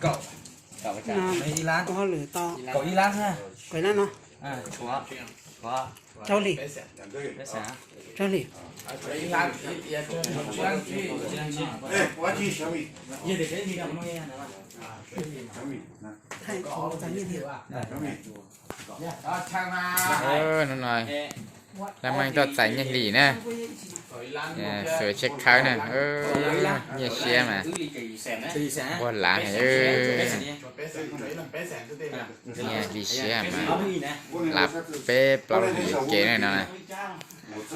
Cậu, cậu với chả? Nó, mấy ib lab? Có lửa to. Cậu ib lab ha. Cậu ib lab nó. À, chùa. Chùa. Rau hli. Peb xees. Rau hli. Ib lab. Ê, ua chi xyov mi. Thầy có giáo viên thì. Hnub no Lam Meej tuaj txais nyiaj hlis na, sửa chiếc khấu na, nyiaj siab mas nquag lav heev. Nyiaj hli siab mas lav peb plaub lub hlis kev na no.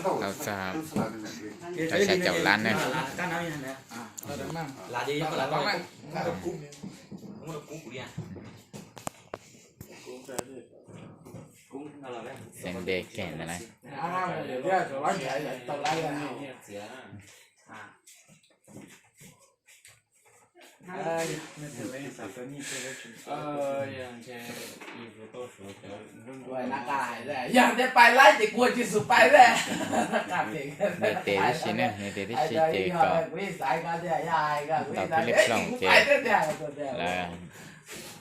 Tau txog rau xya caum lab na. Xeev Des Kev ntawd na. Yog tias pais laib ces kuv tsis xav pais thiab. Nws tes tib si ne, nws tes tib si ces kom tau thiab li ploog ces lawv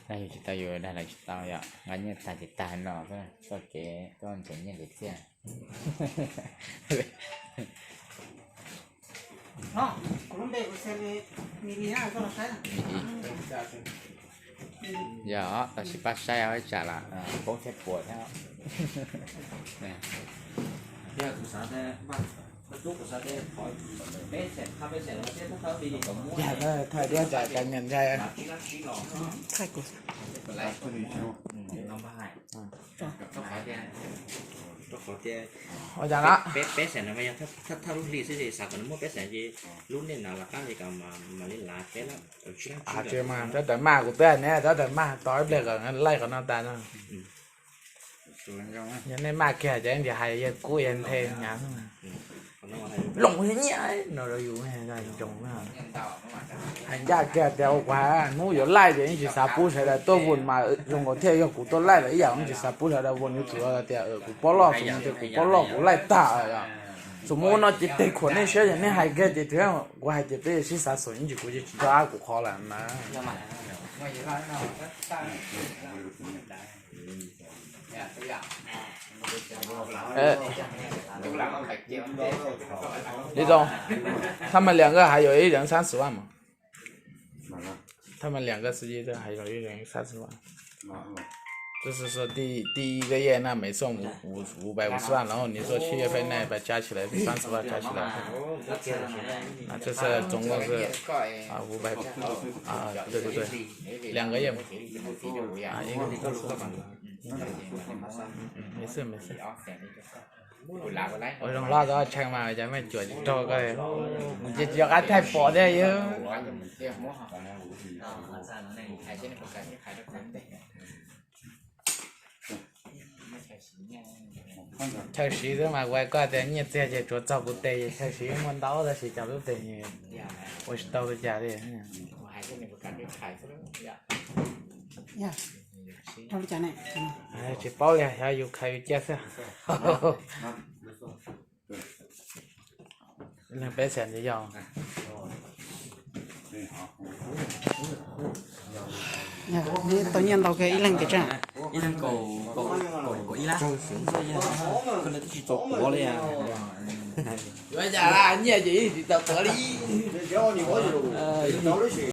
dag yus tsis tau, yus dag lawv tsis tau, yog nqa nyiaj tag ces tag no, txoj kev tuaj nrhiav nyiaj hlis thiab. Yog, tau sib pab saib ib tsam los poob thiab puas thiab. Yog, thaj duab tsam cov nyiaj ntshai. Ua cas no? Peb xees no mas yog thawj lub hli xwb ces xav kom nws muaj peb xees ces lub neej no los qab li ko mam li lav peb lab. Tsis mas tab tom maj kuv twb ne, tab tom maj tos ib pliag kom laij qhov no tas no. Yog nej maj kiag ces yeej tsis hais, yawg kub yawg nthe hnyav xwb. Loos nyiaj no rau yus zoo. Hais ncaj kiag tias ua kuv hais hnub yuav laij ces yeej tsis xav pub sawv daws tuaj vote mas zoo nkaus thiaj yog kuv tuaj laij lawm ib yam, yeej tsis xav pub sawv daws vote, yuav tsum tias kuv pob loj, kuv pob loj kuv laij tag. Txuas mus ua no ces tes khuam nej siab, yog nej hais kiag ces kuv hais ces peb sib xav xum ib ntsis, kuv tsis tso ab kuv qhov lawm na. Lý do, 他们两个还有一人三十万嘛。他们两个司机都还有一人三十万。这是说第第一个月那每送五五五百五十万，然后你说七月份那一百加起来是三十万，加起来，啊，这是总共是啊五百啊，对对对，两个月嘛，啊一个，没事没事。 Ua zoo hlob tau tshee mas cov me cuam tsis raug koj, kuv ces tsis yog qab thaij pom thiab yog. Chaw siv xwb mas kuv hais koj tias nyiaj txiag ces tsuav txog kuv tes ces chaw siv muaj ntau tab sis cov lub tes ua tsis tau li cas li. Tsis paub li, xyov yus khaws yus cia xwb. Ib leeg peb xees ces yog. Neb tau nyiaj ntau kawg ib leeg pes tsawg? Yuav cas nyiaj ces tsis tau tuav li.